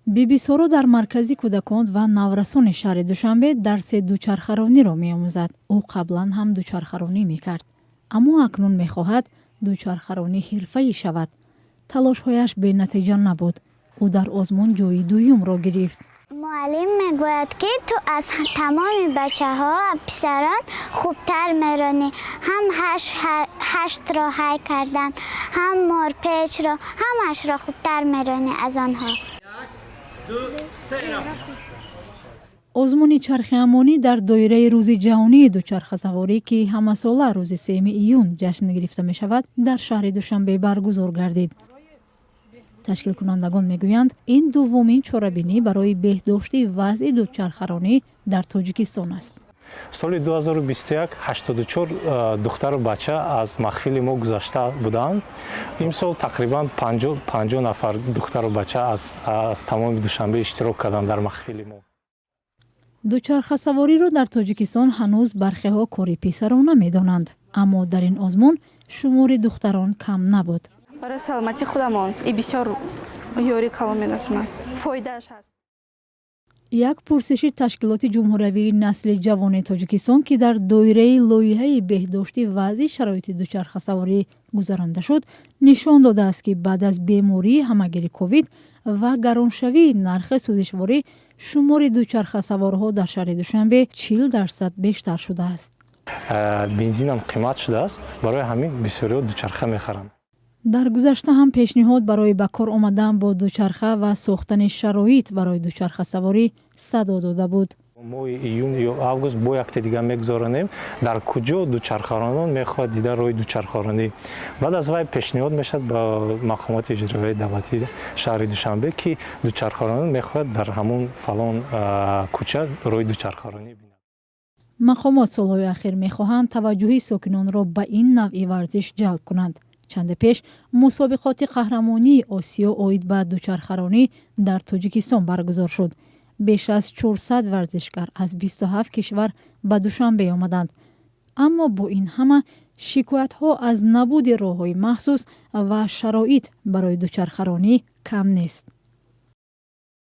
Бибисоро дар Маркази кӯдакон ва наврасони шаҳри Душанбе дарси дучархарониро меомӯзад. Ӯ қаблан ҳам дучархаронӣ мекард, аммо акнун мехоҳад дучархаронӣ ҳирфаӣ шавад. Талошҳояш бенатиҷа набуд. Ӯ дар озмун ҷойи дуюмро гирифт. Муаллим мегӯяд, ки ту аз тамоми бачаҳо, писарон хубтар меронӣ. Ҳам ҳаштро ҳай кардан, ҳам морпечро, ҳамаашро хубтар меронӣ аз онҳо. Озмуни чархиамонӣ дар доираи Рӯзи ҷаҳонии дучархасаворӣ, ки ҳамасола рӯзи 3 июн ҷашн гирифта мешавад, дар шаҳри Душанбе баргузор гардид. Ташкилкунандагон мегӯянд, ин дуввумин чорабинӣ барои беҳдошти вазъи дучархаронӣ дар Тоҷикистон аст. Соли 2021 84 духтару бача аз маҳфили мо гузашта буданд. Имсол тақрибан 50 нафар духтару бача аз тамоми Душанбе иштирок карданд дар маҳфили мо. Дучархасавориро дар Тоҷикистон ҳанӯз бархеҳо кори писарона медонанд, аммо дар ин озмун шумори духтарон кам набуд. Барои саломатии худамон и бисёр ёрӣ калон мерасонад, фоидааш ҳаст. Як пурсиши Ташкилоти ҷумҳуриявии «Насли ҷавони Тоҷикистон», ки дар доираи лоиҳаи беҳдошти вазъи шароити дучархасаворӣ гузаронда шуд, нишон додааст, ки баъд аз бемории ҳамагири ковид ва гароншавии нархи сӯзишворӣ шумори дучархасаворҳо дар шаҳри Душанбе 40% бештар шудааст. Бензинам қимат шудааст, барои ҳамин бисёриҳо дучарха мехаранд. Дар гузашта ҳам пешниҳод барои ба кор омадан бо дучарха ва сохтани шароит барои дучархасаворӣ садо дода буд. Моҳи июн ё август бо якте дигар мегузаронем, дар куҷо дучархаронон мехоҳад дида роҳи дучархаронӣ. Баъд аз вай пешниҳод мешавад ба мақомоти иҷроияи давлатии шаҳри Душанбе, ки дучархаронон мехоҳад дар ҳамон фалон кӯча роҳи дучархаронӣ бинад. Мақомот солҳои ахир мехоҳанд таваҷҷӯҳи сокинонро ба ин навъи варзиш ҷалб кунанд. Чанде пеш мусобиқоти қаҳрамонии Осиё оид ба дучархаронӣ дар Тоҷикистон баргузор шуд. Беш аз 400 варзишгар аз 27 кишвар ба Душанбе омаданд, аммо бо ин ҳама шикоятҳо аз набуди роҳҳои махсус ва шароит барои дучархаронӣ кам нест.